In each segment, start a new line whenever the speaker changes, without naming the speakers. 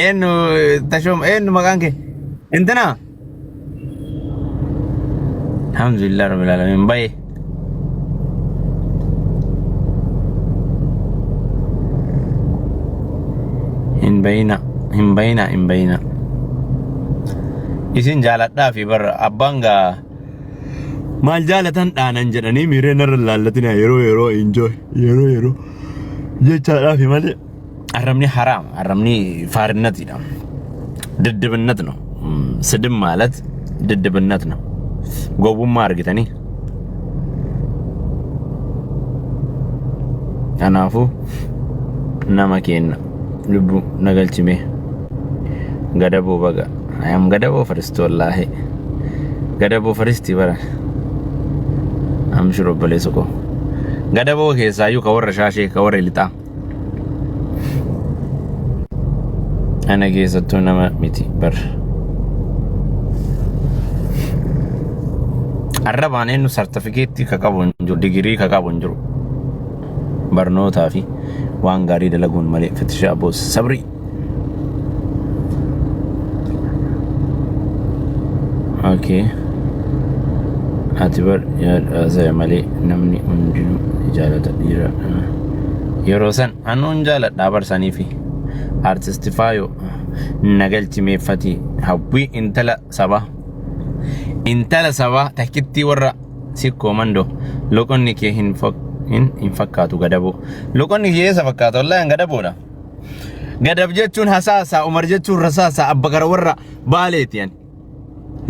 Eenyu tashoom eenyu maqaan kee? Intina? Alhamdulillah rabbil alamin baye. Hin bayina hin bayina hin bayina. Isin jaaladhaa fi barra abbaan gaa maal jaalatan dhaanan jedhanii miiree narra laallatina yeroo yeroo enjoy yeroo yeroo jechaadhaa fi malee. Arrabni haraam arrabni faarinnatidha. ድድብነት ነው። ስድብ ማለት ድድብነት ነው። Gowwummaa argitanii. Kanaafuu nama kenna lubbuu na galchime gadaboo baga. I am gadaboo first wallaahi. Gadaboo first bara. Amshir obboleessa koo. Gadaboo keessaayyuu ka warra shaashee ka warra lixaa. Ana keessattuu nama miti bar. Arrabaan eenyu sartifikeettii ka qabu hin jiru, digirii ka qabu hin jiru. Barnootaa fi waan gaarii dalaguun malee fetishaa boos sabrii. Okay. Ati bar yaada malee namni hundinuu jaalata dhiira. Yeroo san anuun jaaladhaa barsanii fi artisti Faayo nagalchi meeffati hawwii intala sabaa. Intala sabaa takkittii warra sikkoo mandoo loqonni kee hin hin fakkaatu gadaboo. Loqonni kee eessa fakkaata? Wallaahi an gadaboodha. Gadab jechuun hasaasa, Umar jechuun rasaasa, abba gara warra baaleeti ani.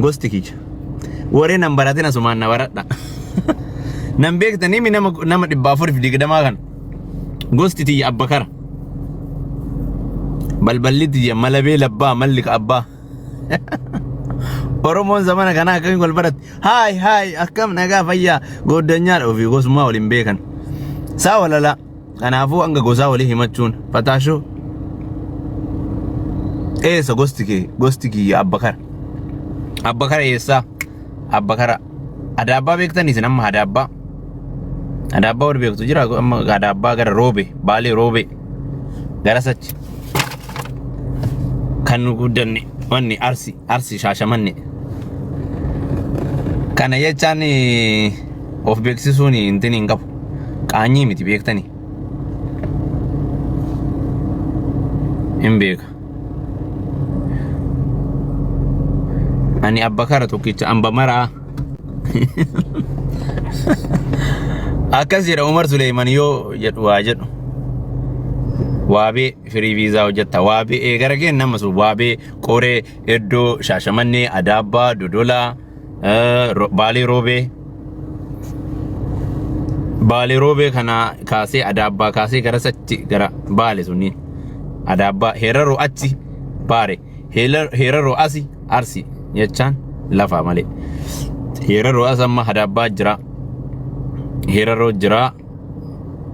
Gosti kiyya. Warreen nan baratin asumaan na baradha. Nan beektanii mi nama nama 420 kana. Gosti tiyya abba kara. Balballi tiyya malabee labbaa malli ka abbaa. Oromoon zamana kanaa akkamiin wal baratti? Haay haay akkam nagaa fayyaa gooddanyaadha ofii gosummaa waliin beekan. Saa walalaa. Kanaafuu hanga gosaa walii himachuun fataashoo eessa gosti kee gosti kiyya abbakara. Abbakara eessaa? Abbakara. Adaabbaa beektan isin amma adaabbaa. Adaabbaa warri beektu jira amma adaabbaa gara roobe baalee roobe gara sachi. Kan nu guddanne wanni arsi arsi shaashamanne. Kana jechaan of beeksisuun intin hin qabu. Qaanyii miti beektani. Hin beeka. Ani abba kara tokkicha amba maraa. Akkas jedha Umar Suleeman yoo jedhu waa jedhu. Waabee firii viizaa hojjetta. Waabee gara keen nama sun waabee qoree iddoo Shaashamannee Adaabbaa Dodolaa Baalee Roobee. Baalee Roobee kana kaasee Adaabbaa kaasee gara sachi gara Baale sunniin. Adaabbaa Heeraroo achi Baare Heeraroo asi Arsi jechaan lafaa malee. Heeraroo as amma Adaabbaa jira. Heeraroo jira.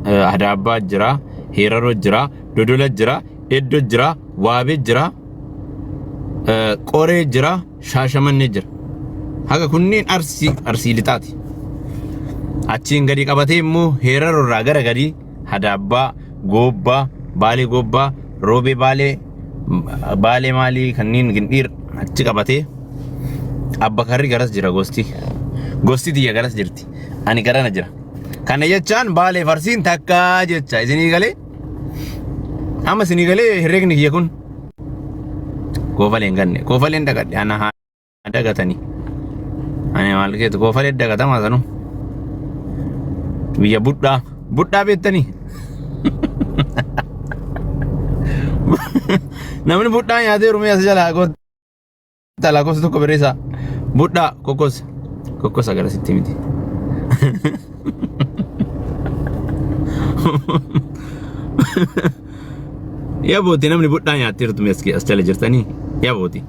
Adaabbaa jira. Heeraroo jira. Dodola jira. Eddo jira. Waabee jira. Qoree jira. Shaashamannee jira. Haga kunneen Arsii Arsii lixaati. Achiin gadi qabatee immoo Heeraroo irraa gara gadii Hadaabbaa, Goobbaa, Baalee Goobbaa, Roobee Baalee, Baalee maalii kanneen gindhiir achi qabatee Abbakarri garas jira gosti. Gosti tiyya garas jirti. Ani garana jira. Kana jechaan Baalee Farsiin takka jecha isinii galee. Amma isinii galee herreegni kiyya kun. Koofalee hin ganne. Koofaleen dagadhe ana haa dagatanii. Ani maal keetu koofalee dagatamaa sanu. Biyya budhaa. Budhaa beektanii? Namni budhaa nyaatee rumee as jalaa goota lakkoofsa tokko barreessaa. Budhaa kokkosa. Kokkosa garasitti miti. Yabooti namni budhaa nyaatteertu mee as jala jirtanii yabooti.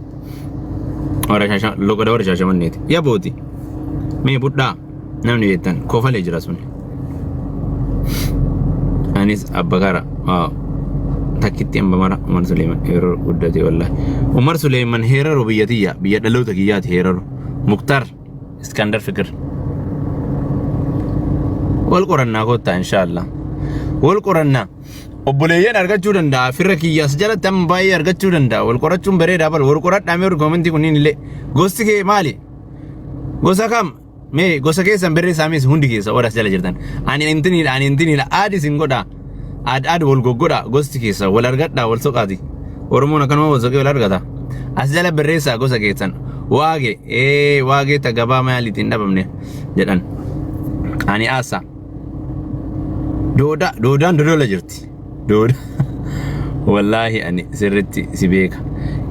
Warra shaasha loqoda warra shaashamanneeti. Yabooti. Mee budhaa namni beektan kofalee jira sun. Anis abba kara takkitti amba mara Umar Suleeman heeraro guddate wallahi. Umar Suleeman heeraro biyya tiyya biyya dhaloota kiyyaati heeraro. Muktar Iskandar Fikir. Wal qorannaa kottaa inshaallah. Wal qorannaa. Obboleeyyan argachuu danda'a. Firra kiyyaas jalatti amma baay'ee argachuu danda'a. Wal qorachuun bareedaa bal wal qoradhaa mee comment kunniin illee. Gosti kee maali? Gosa kam? Mee gosa keessan barreessaa mees hundi keessa warra as jala jirtan. Ani intiniidha, ani intiniidha. Aadi isin godha. Aad aad wal goggodha gosti keessa wal argadhaa wal soqaati. Oromoon akkanuma wal soqee wal argata. As jala barreessaa gosa keessan. Waage ee waagee ta gabaa maaliitiin dhabamne jedhan. Ani aasa. Doodaa doodaan dodola jirti. Dooda. Wallaahi ani sirritti si beeka.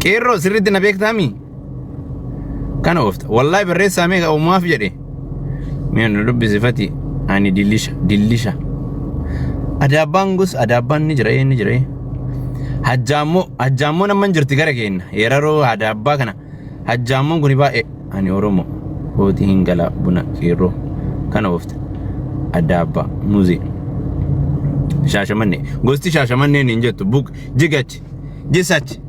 Qeerroo sirritti na beektaami? Kana oofta. Wallaahi barreessaa meeqa uumaaf jedhe. Mee nu dubbisifati ani dillisha dillisha. Adaabbaan gos adaabbaan ni jira ee ni jira ee. Hajjaammoo hajjaammoon amma hin jirti gara keenya. Yeraroo adaabbaa kana hajjaammoon kuni baay'ee ani Oromoo kootii hin gala buna qeerroo kana oofta. Adaabbaa muzee. Shaashamannee gosti shaashamanneen hin jettu buk jigachi jisachi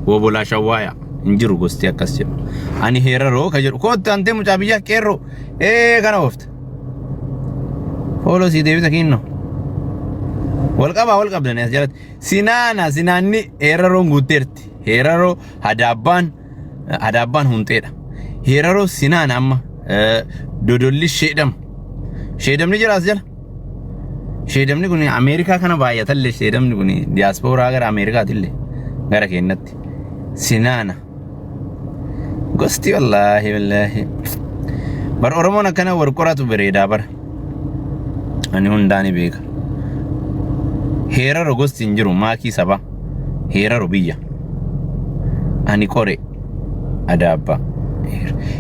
wobolaa shawwaaya hin jiru gosti akkas jedhu. Ani heeraroo ka jedhu kootti antee mucaa biyyaa qeerroo ee kana oofta. Follow sii deebisa kiinno. Wal qabaa wal qabdani as jalatti. Sinaana sinaanni heeraroon guutteerti. Heeraroo hadaabbaan hadaabbaan hunxeedha. Heeraroo sinaana amma dodolli sheedham. Sheedamni jira as jala. Sheedamni kun Ameerikaa kana baay'atallee sheedamni kun diyaaspooraa gara Ameerikaatillee gara keenyatti. Sinaana. Gosti wallaahi wallaahi. Bar Oromoon akkana wal qoratu bareedaa bara. Ani hundaa ni beeka. Heeraro gosti hin jiru maakii sabaa. Heeraro biyya. Ani qore adaabbaa.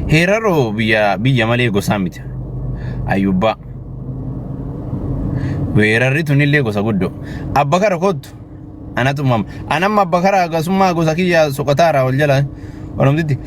Heeraro biyya biyya malee gosaa miti. Ayyubbaa. Weerarri tunillee gosa guddoo. Abba kara kottu. Anatu mama. Anamma abba kara gasummaa gosa kiyya soqotaara wal jala. Oromtitti.